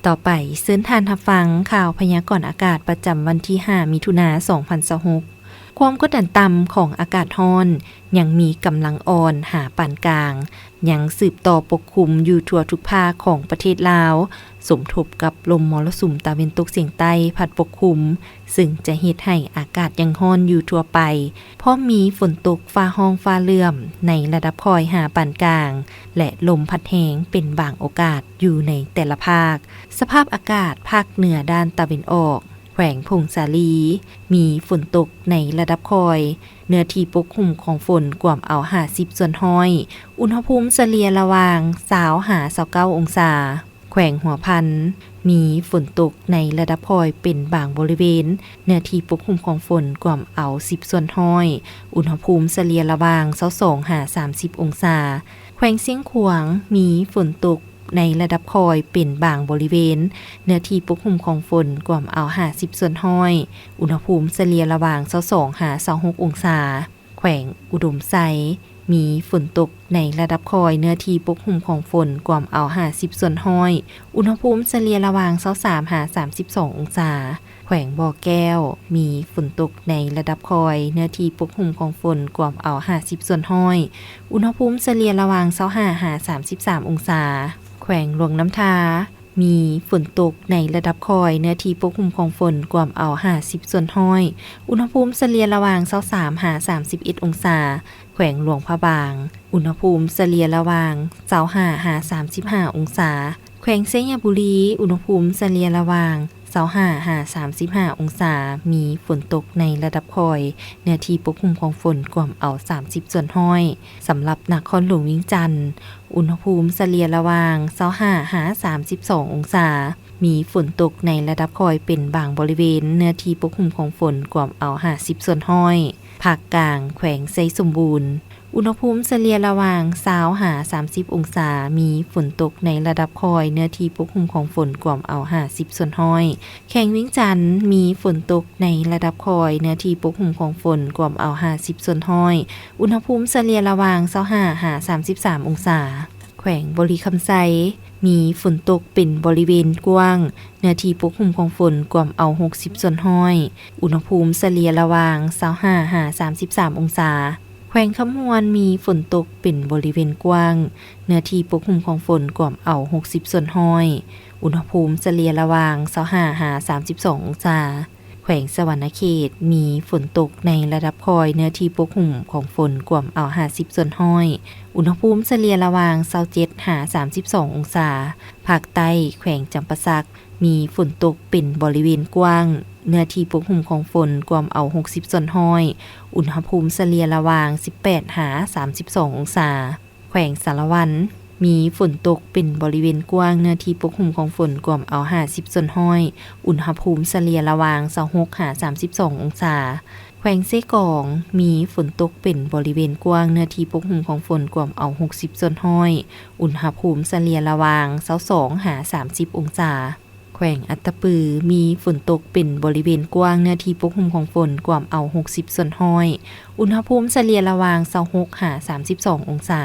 ຕໍ່ໄປເຊີນທ່ານຮັບຟັງຂ່າວພະຍາກອນອາກາດປະຈຳວັນທີຫ້າ ມິຖຸນາ ສອງພັນຊາວຫົກ. ຄວາມກົດດັນຕ່ຳຂອງອາກາດຮ້ອນຍັງມີກຳລັງອ່ອນຫາປານກາງ ຍັງສືບຕໍ່ປົກຄຸມຢູ່ທົ່ວທຸກພາກຂອງປະເທດລາວ, ສົມທົບກັບລົມມໍລະສຸມຕາເວັນຕົກສຽງໃຕ້ພັດປົກຄຸມ, ເຊິ່ງຈະເຮັດໃຫ້ອາກາດຍັງຮ້ອນຢູ່ທົ່ວໄປ, ພ້ອມມີຝົນຕົກຟ້າຮ້ອງຟ້າເຫຼື້ອມໃນລະດັບຄ່ອຍຫາປານກາງ ແລະ ລົມພັດແຮງເປັນບາງໂອກາດຢູ່ໃນແຕ່ລະພາກ. ສະພາບອາກາດພາກເໜືອດ້ານຕາເວັນອອກ, ແຂວງຜົ້ງສາລີ ມີຝົນຕົກໃນລະດັບຄ່ອຍ, ເນື້ອທີ່ປົກຄຸມຂອງຝົນກວມເອົາຫ້າສິບສ່ວນຮ້ອຍ, ອຸນຫະພູມສະເລ່ຍລະຫວ່າງຊາວຫາຊາວເກົ້າອົງສາ. ແຂວງຫົວພັນ ມີຝົນຕົກໃນລະດັບຄ່ອຍເປັນບາງບໍລິເວນ, ເນື້ອທີ່ປົກຄຸມຂອງຝົນກວມເອົາສິບສ່ວນຮ້ອຍ, ອຸນຫະພູມສະເລ່ຍລະຫວ່າງຊາວສອງຫາສາມສິບອົງສາ. ແຂວງຊຽງຂວາງ ມີຝົນຕົກໃນລະດັບຄ່ອຍເປັນບາງບໍລິເວນ, ເນື້ອທີ່ປົກຄຸມຂອງຝົນກວມເອົາຫ້າສິບສ່ວນຮ້ອຍ, ອຸນຫະພູມສະເລ່ຍລະຫວ່າງຊາວສອງຫາຊາວຫົກອົງສາ. ແຂວງອຸດົມໄຊ ມີຝົນຕົກໃນລະດັບຄ່ອຍ, ເນື້ອທີ່ປົກຄຸມຂອງຝົນກວມເອົາຫ້າສິບສ່ວນຮ້ອຍ, ອຸນຫະພູມສະເລ່ຍລະຫວ່າງຊາວສາມຫາສາມສິບສອງອົງສາ. ແຂວງບໍ່ແກ້ວ ມີຝົນຕົກໃນລະດັບຄ່ອຍ, ເນື້ອທີ່ປົກຄຸມຂອງຝົນກວມເອົາຫ້າສິບສ່ວນຮ້ອຍ, ອຸນຫະພູມສະເລ່ຍລະຫວ່າງຊາວຫ້າຫາສາມສິບສາມອົງສາ. ແຂວງຫຼວງນ້ຳທາ ມີຝົນຕົກໃນລະດັບຄ່ອຍ, ເນື້ອທີ່ປົກຄຸມຂອງຝົນກວມເອົາຫ້າສິບສ່ວນຮ້ອຍ, ອຸນຫະພູມສະເລ່ຍລະຫວ່າງຊາວສາມຫາສາມສິບເອັດອົງສາ. ແຂວງຫຼວງພະບາງ ອຸນຫະພູມສະເລ່ຍລະຫວ່າງຊາວຫ້າຫາສາມສິບຫ້າອົງສາ. ແຂວງໄຊຍະບູລີ ອຸນຫະພູມສະເລ່ຍລະຫວ່າງຊາວຫ້າຫາສາມສິບຫ້າອົງສາ, ມີຝົນຕົກໃນລະດັບຄ່ອຍ, ເນື້ອທີ່ປົກຄຸມຂອງຝົນກວມເອົາສາມສິບສ່ວນຮ້ອຍ. ສຳລັບນະຄອນຫຼວງວຽງຈັນ ອຸນຫະພູມສະເລ່ຍລະຫວ່າງຊາວຫ້າຫາສາມສິບສອງອົງສາ, ມີຝົນຕົກໃນລະດັບຄ່ອຍເປັນບາງບໍລິເວນ, ເນື້ອທີ່ປົກຄຸມຂອງຝົນກວມເອົາຫ້າສິບສ່ວນຮ້ອຍ. ພາກກາງ ແຂວງໄຊສົມບູນ ອຸນຫະພູມສະເລ່ຍລະຫວ່າງຊາວຫາສາມສິບອົງສາ, ມີຝົນຕົກໃນລະດັບຄ່ອຍ, ເນື້ອທີ່ປົກຄຸມຂອງຝົນກວມເອົາຫ້າສິບສ່ວນຮ້ອຍ. ແຂວງວຽງຈັນ ມີຝົນຕົກໃນລະດັບຄ່ອຍ, ເນື້ອທີ່ປົກຄຸມຂອງຝົນກວມເອົາຫ້າສິບສ່ວນຮ້ອຍ, ອຸນຫະພູມສະເລ່ຍລະຫວ່າງຊາວຫ້າຫາສາມສິບສາມອົງສາ. ແຂວງບໍລິຄຳໄຊ ມີຝົນຕົກເປັນບໍລິເວນກວ້າງ, ເນື້ອທີ່ປົກຄຸມຂອງຝົນກວມເອົາຫົກສິບສ່ວນຮ້ອຍ, ອຸນຫະພູມສະເລ່ຍລະຫວ່າງຊາວຫ້າຫາສາມສິບສາມອົງສາ. ແຂວງຄຳມ່ວນ ມີຝົນຕົກເປັນບໍລິເວນກວ້າງ, ເນື້ອທີ່ປົກຄຸມຂອງຝົນກວມເອົາຫົກສິບສ່ວນຮ້ອຍ, ອຸນຫະພູມສະເລ່ຍລະຫວ່າງຊາວຫ້າຫາສາມສິບສອງອົງສາ. ແຂວງສະຫວັນນະເຂດ ມີຝົນຕົກໃນລະດັບຄ່ອຍ, ເນື້ອທີ່ປົກຄຸມຂອງຝົນກວມເອົາຫ້າສິບສ່ວນຮ້ອຍ, ອຸນຫະພູມສະເລ່ຍລະຫວ່າງຊາວເຈັດຫາສາມສິບສອງອົງສາ. ພາກໃຕ້ ແຂວງຈຳປາສັກ ມີຝົນຕົກເປັນບໍລິເວນກວ້າງ, ເນື້ອທີ່ປົກຄຸມຂອງຝົນກວມເອົາຫົກສິບສ່ວນຮ້ອຍ, ອຸນຫະພູມສະເລ່ຍລະຫວ່າງສິບແປດຫາສາມສິບສອງອົງສາ. ແຂວງສາລະວັນ ມີຝົນຕົກເປັນບໍລິເວນກວ້າງ, ເນື້ອທີ່ປົກຄຸມຂອງຝົນກວມເອົາຫ້າສິບສ່ວນຮ້ອຍ, ອຸນຫະພູມສະເລ່ຍລະຫວ່າງຊາວຫົກຫາສາມສິບສອງອົງສາ. ແຂວງເຊກອງ ມີຝົນຕົກເປັນບໍລິເວນກວ້າງ, ເນື້ອທີ່ປົກຄຸມຂອງຝົນກວມເອົາຫົກສິບສ່ວນຮ້ອຍ, ອຸນຫະພູມສະເລ່ຍລະຫວ່າງຊາວສອງຫາສາມສິບອົງສາ. ແຂວງອັດຕະປື ມີຝົນຕົກເປັນບໍລິເວນກວ້າງ, ເນື້ອທີ່ປົກຄຸມຂອງຝົນກວມເອົາຫົກສິບສ່ວນຮ້ອຍ, ອຸນຫະພູມສະເລ່ຍລະຫວ່າງຊາວຫົກຫາສາມສິບສອງອົງສາ.